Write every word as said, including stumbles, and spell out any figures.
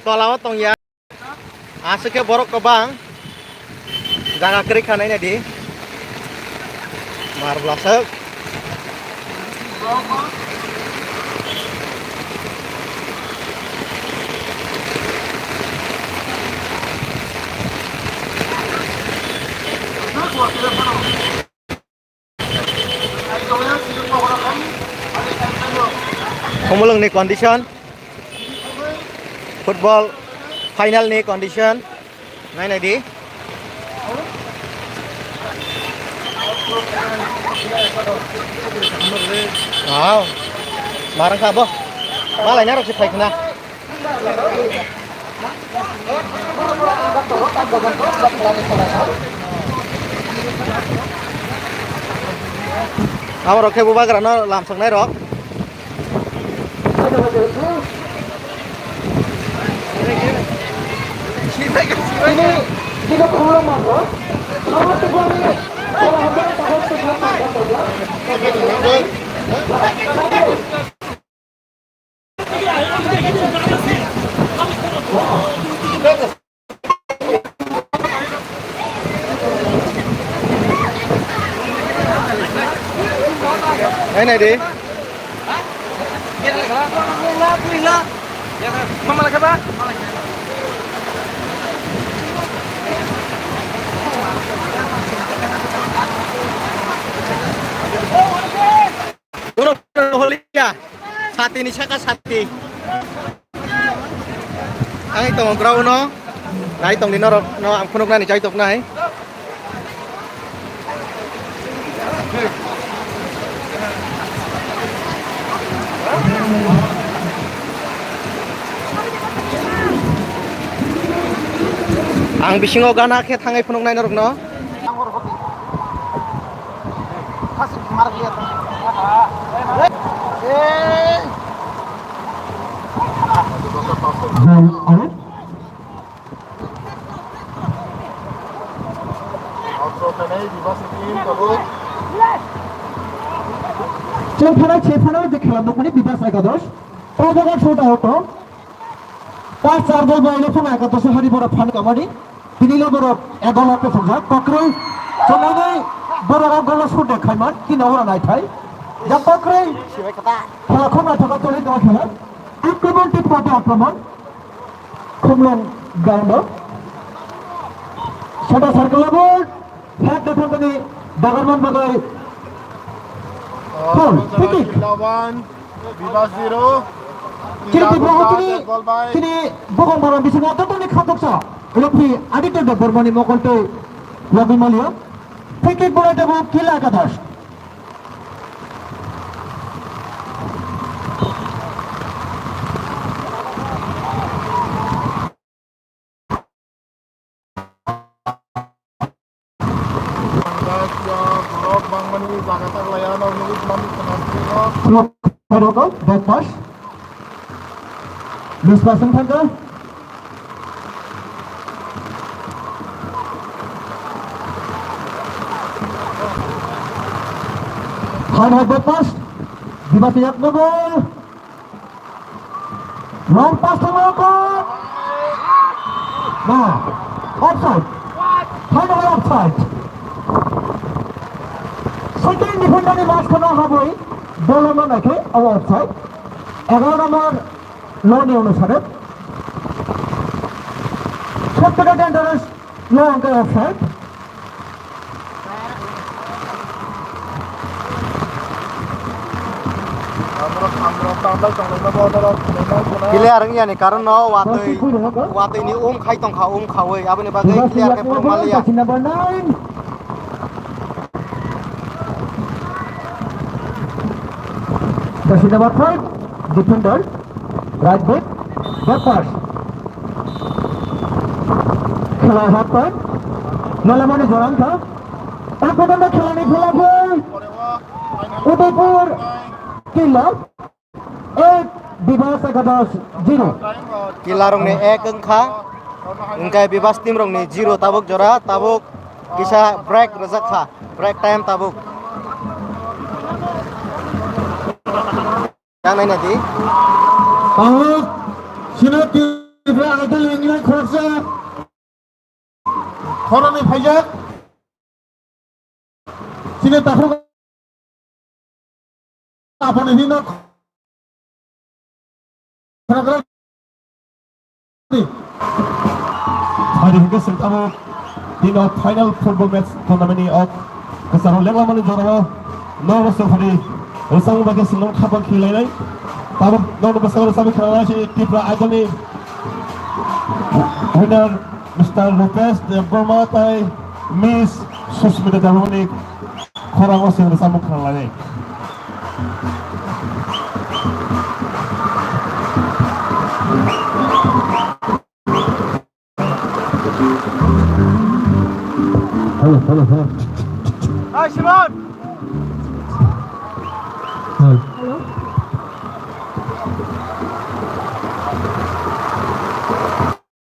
Tola o tongya. Aswk khe borok kwbang. Jaga kwrwi kha naina di. Mar bwlaswk. Khumulwngni condition, football final ni condition, nainai di. Wow, marang kha bo, malai narok se phai khna. Aborok khe bubagrano lamsoknairok. Nai nai di. Borok holia. Sati ni saka sati. Ang ito ground no. Nai tong di norok no ang phunuk nani chai tok nai. Ang bisingo gana khe thangai phunuk nai norok no. Goal out. Chephanai, chephanai je khela nukmani Bibas Ekadosh. Tabok shot out. Ta char bol bai le phano Ekadosh hari bora phan kamani. Tini le borok egol ke phungjak kokroi. Chonai borok golo shot de khaiman. Tini ora nai thai. Ja kokroi. Khela khum na thaka tole to khela. Akromon tik pate akromon. Khumlwng ground o. Seta circle abo. Hak de thangani dagarman bagai. Foul, free kick. Kila one, Bibas zero. Kila Tripura one, tini, ball by tini bokong bokong bisingo totoni khatoksa. Referee Aditya Debbarmani mokol tei Rabi Malia. Free kick bolai tebo Kila Ekadosh. Borok bangmani jaga taklai ano nugui mani khwna siro. Borok back pass. Miss passing thangkha. High high back pass. Diba tiyak na ball. Long pass to Malcolm. No. Offside. Final offside. Second defender ni mas khana haboi. Ball no naikhe abo offside. Egaroh number law ni onusare. Sotto dangerous law hwnkhe offside. Clear wngya ni karon no watwi, watwi ni um khai tongkha, um khawi aboni bagwi clear khe phunuk manliya. Jersey number five, defender, right back, back pass. Khela half time. Nolamani jorang kha. Ek pojorto khela ni phela phai. Udaipur Killa ek, Bibas Ekadosh zero. Killa rokni ek wngkha. Hwnkhe Bibas team rokni zero tabuk jora, tabuk kisa break rwjak kha. Break time tabuk. Yang naina di. Tabuk sino team Tripura Idol wngwi khoroksa khoroknwi phaijak. Chini takhuk Apani hino khoroksa. Hari hingke sengkamo tino final football match tournament ni ok kesaro lenglamani jorao nono sengphari rwchapmung bai khe sengno khapang khilainai. Tabuk nono bwskango rwchapmung khlainai si Tripura Idol ni winner Mister Rupesh Debbarma tai Miss Susmita Debbarma ni khorang o seng rwchapmung khlainai.